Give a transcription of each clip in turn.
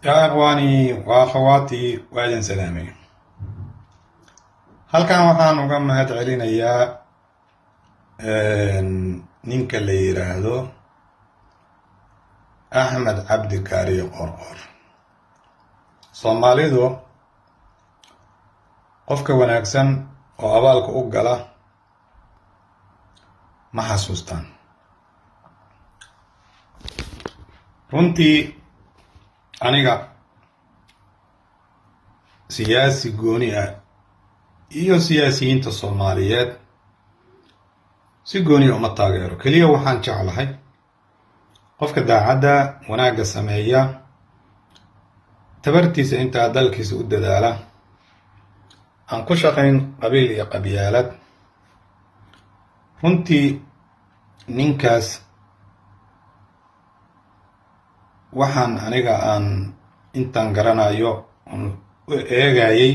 Yaa ikhwaanii wa akhawaatii, waa idin salaamay. Halkan waxaan uga mahad celinayaa ninka la yiraahdo Axmed Cabdi Kaariyo Qoorqoor. Soomaalidu qofka wanaagsan oo abaalka u gala ma xasuustaan. Runtii aniga siyaasi gooni ah iyo siyaasiyiinta Soomaaliyeed si gooniya uma taageero. Keliya waxaan jeclahay qofka daacadda wanaagga sameeya, tabartiisa intaa dalkiisa u dadaala, aan ku shaqayn qabiil iyo qabyaalad. Runtii ninkaas waxaan aniga aan intaan garanayo oon u eegayey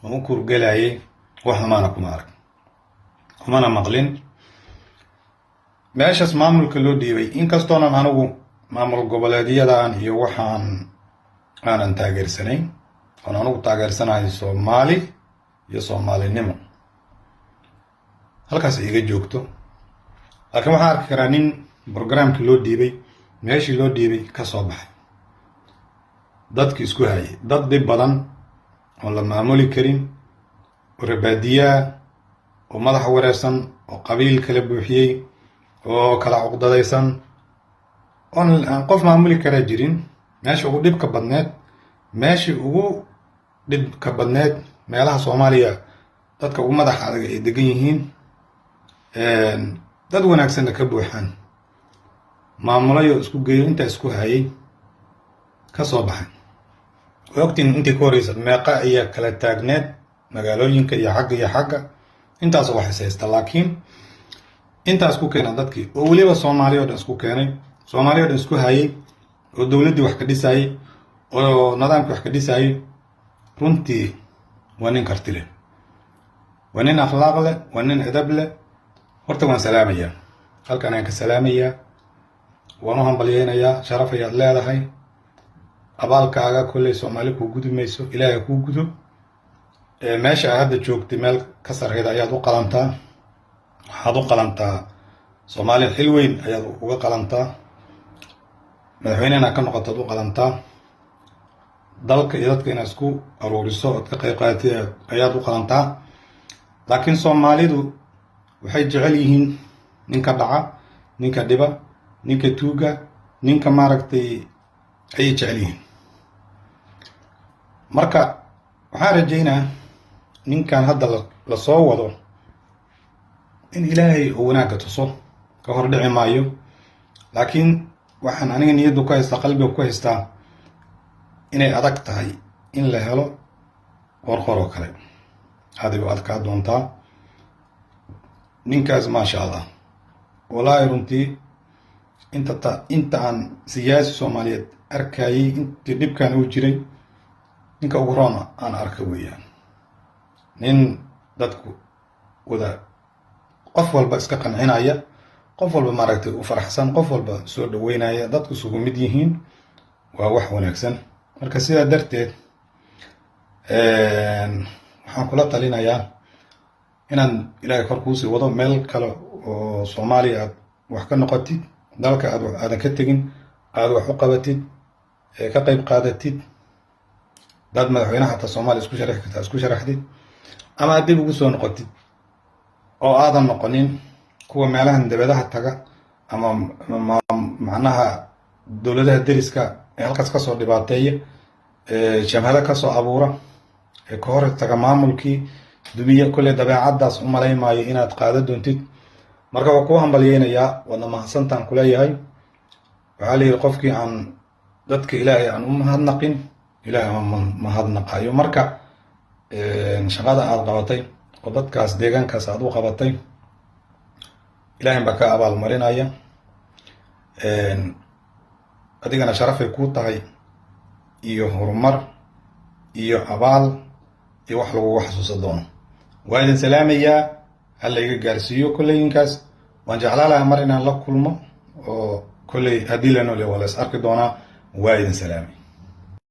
oon u kurgelayay, wax xumaana kuma arag, kumana maqlin. Meeshaas maamulka loo dhiibay, inkastoonan anigu maamul goboleedyadan iyo waxaan aanan taageersanayn, oon anigu taageersanahay Soomaali iyo Soomaalinimo, halkaas iga joogto, laakiin waxaan arki karaa nin programkii loo dhiibay, meeshii loo dhiibay ka soo baxay, dadki isku hayay, dad dhib badan oon la maamuli karin, oo rabaadiyaa, oo madaxa wareersan, oo qabiil kala buuxiyey, oo kala cuqdadaysan, oon aan qof maamuli karaa jirin. Meesha ugu dhibka badneed, meeshii ugu dhibka badneed meelaha Soomaaliya dadka ugu madaxa adag ay degan yihiin, dad wanaagsanna ka buuxaan, maamulayo isku geeyo, intaa isku hayay, ka soo baxay. Way ogtiin intii ka horeysa meeqa ayaa kala taagneed magaalooyinka iyo xagga iyo xagga, intaas wax is haysta, laakiin intaas ku keena dadkii, oo weliba Soomaaliya o dhan isku keenay, Soomaaliya o dhan isku hayay, oo dowladdii wax ka dhisayay, oo nidaamkii wax ka dhisayay. Runtii waa nin karti leh, waa nin akhlaaq leh, waa nin edab leh. Horta waan salaamayaa, halkan ayaan ka salaamayaa, waan u hambalyeynayaa. Sharaf ayaad leedahay, abaalkaaga kolley Soomaali kuu gudi mayso, Ilaahay kuu gudo. Meesha aad hadda joogtay meel ka sarreyda ayaad u qalantaa, waxaad u qalantaa Soomaaliya, xil weyn ayaad uga qalantaa, madaxweyne inaad ka noqotoad u qalantaa, dalka iyo dadka inaad isku aruuriso ood ka qayb qaadatid ayaad u qalantaa. Laakiin Soomaalidu waxay jecel yihiin ninka dhaca, ninka dhiba, ninka tuuga, ninka maaragtay ayay jecel yihiin. Marka waxaan rajaynaa ninkan hadda la soo wado in Ilaahay uu wanaagga tuso. Ka hor dhici maayo, laakiin waxaan aniga niyaddu ku haystaa, qalbiga ku haystaa, inay adag tahay in la helo Qorqor oo kale. Aaday u adkaa doontaa. Ninkaas, maasha Allah, wallaahi runtii inta aan siyaasi Soomaaliyeed arkayay intii dhibkan uu jiray, ninka ugu roona aan arka weeyaan. Nin dadku wada, qof walba iska qancinaya, qof walba maaragtay u faraxsan, qof walba soo dhaweynaya, dadku isugu mid yihiin, waa wax wanaagsan. Marka sidaa darteed waxaan kula talinayaa inaad Ilaahay kor kuusii wado, meel kale oo Soomaaliya aad wax ka noqotid, dalka aad aadan ka tegin, aad wax u qabatid, ka qayb qaadatid. Dad madaxweynaha hataa Soomaaliya isku sharaxi kartaa, isku sharaxdid, ama aad dib ugu soo noqotid, oo aadan noqonin kuwa meelahan dabadaha taga ama macnaha dowladaha deriska ee halkaas kasoo dhibaateeya, jabhado kasoo abuura, ee ka hor taga maamulkii dumiye. Kolley dabeecaddaas u malayn maayo inaad qaado doontid. Marka waa kuu hambalyeynayaa, waadna mahadsantaan kuleeyahay. Waxaa la yidhi qofkii aan dadka Ilaahay aan u mahadnaqin, Ilaahay ma mahadnaqayo. Marka shaqada aad qabatay oo dadkaas deegaankaas aad u qabatay, Ilaahay baa ka abaalmarinaya, adigana sharafay kuu tahay iyo horumar iyo abaal iyo wax lagugu xasuusan doono. Waa idin salaamayaa, hala iga gaarsiiyo. Kolleyinkaas waan jeclaa lahaa mar inaan la kulmo, oo kolley haddii la noolya waa la is arki doonaa. Waa idin salaamay.